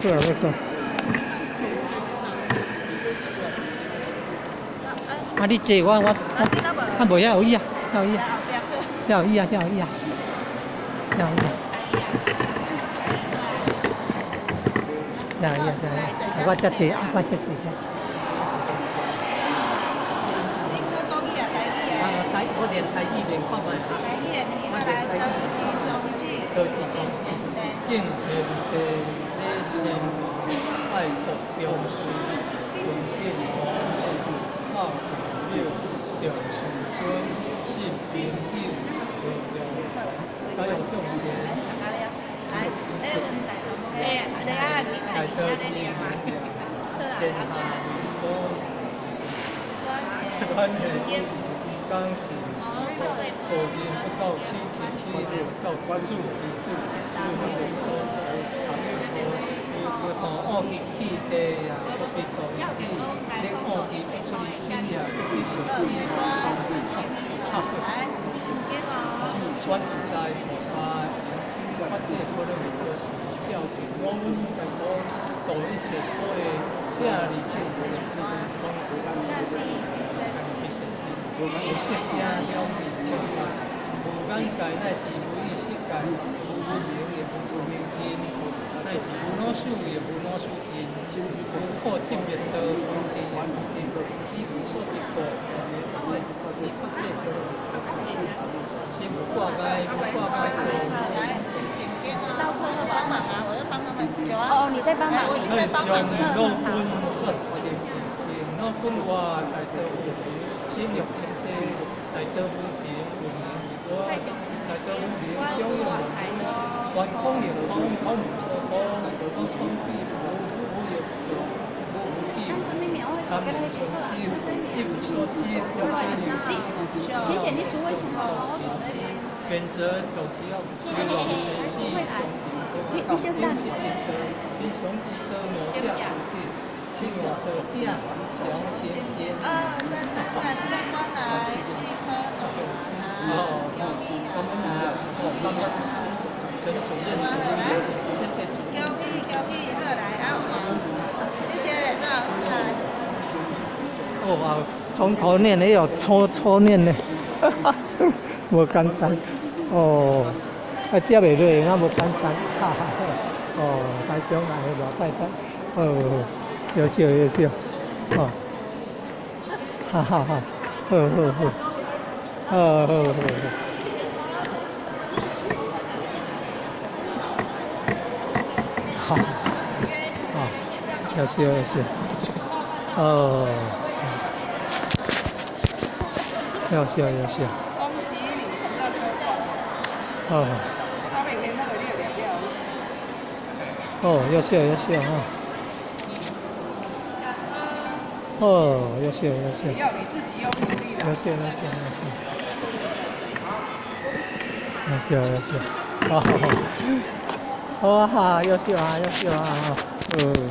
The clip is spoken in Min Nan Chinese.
好啊，要講。啊，你坐我我我，啊，無遐有椅啊，遐有椅啊，遐有椅啊，遐有椅啊，遐有椅啊。遐有椅啊，遐有椅啊。我遮坐，啊，我遮坐遮。啊，台我練台語練看覓。我練台語。道士宗旨，敬天地禮神，愛國重視，尊敬父母，孝父母，重視尊，信朋友，和良加油眾生。大道之天下為公，轉世剛是道人不道七七道主之主，哦，恶意气地呀，不必道义，你恶意不出心呀，不必小意。观自在菩薩，法界波羅蜜多時，教示我們在講度一切苦的這裡就無色聲香味觸法，無眼界乃至無意識界，無無明亦無明盡，乃至無老死亦無老死盡，無苦集滅道，無智亦無智，以無所得故，以法界波羅蜜多，心無掛礙，無掛礙故。到課要幫忙啊，我要幫他們。有啊。哦，你在幫忙。我已經在幫忙了。老君話大道無情，心欲天地，大道無情，無明無我，大道無明，中有無明，觀空亦空，空無所空，空空即無，無亦無，無無即無，參無所有，即無所知，你淺淺，你輸微信好嗎？選擇就是要你你先等。英雄之德，無價不去，七我的價，兩千天。二三三三三關來四顆。哦，他們哦，他們陳主任主任，謝謝主任。交俾交俾，好來啊，謝謝鄭老師來。哦啊，從頭念也有搓搓念呢，無簡單哦。啊，接袂落，那無簡單，哈哈。哦，台中來的老太太，哦，優秀優秀，哦，哈哈哈，好好好，好好好好，好，啊，優秀優秀，哦，優秀優秀。恭喜你12顆鑽。哦。他每天那個列兩料。哦，優秀優秀啊！哦，優秀優秀。要你自己有努力的。優秀優秀優秀。優秀優秀，好，好，好啊，優秀啊，優秀啊，哦。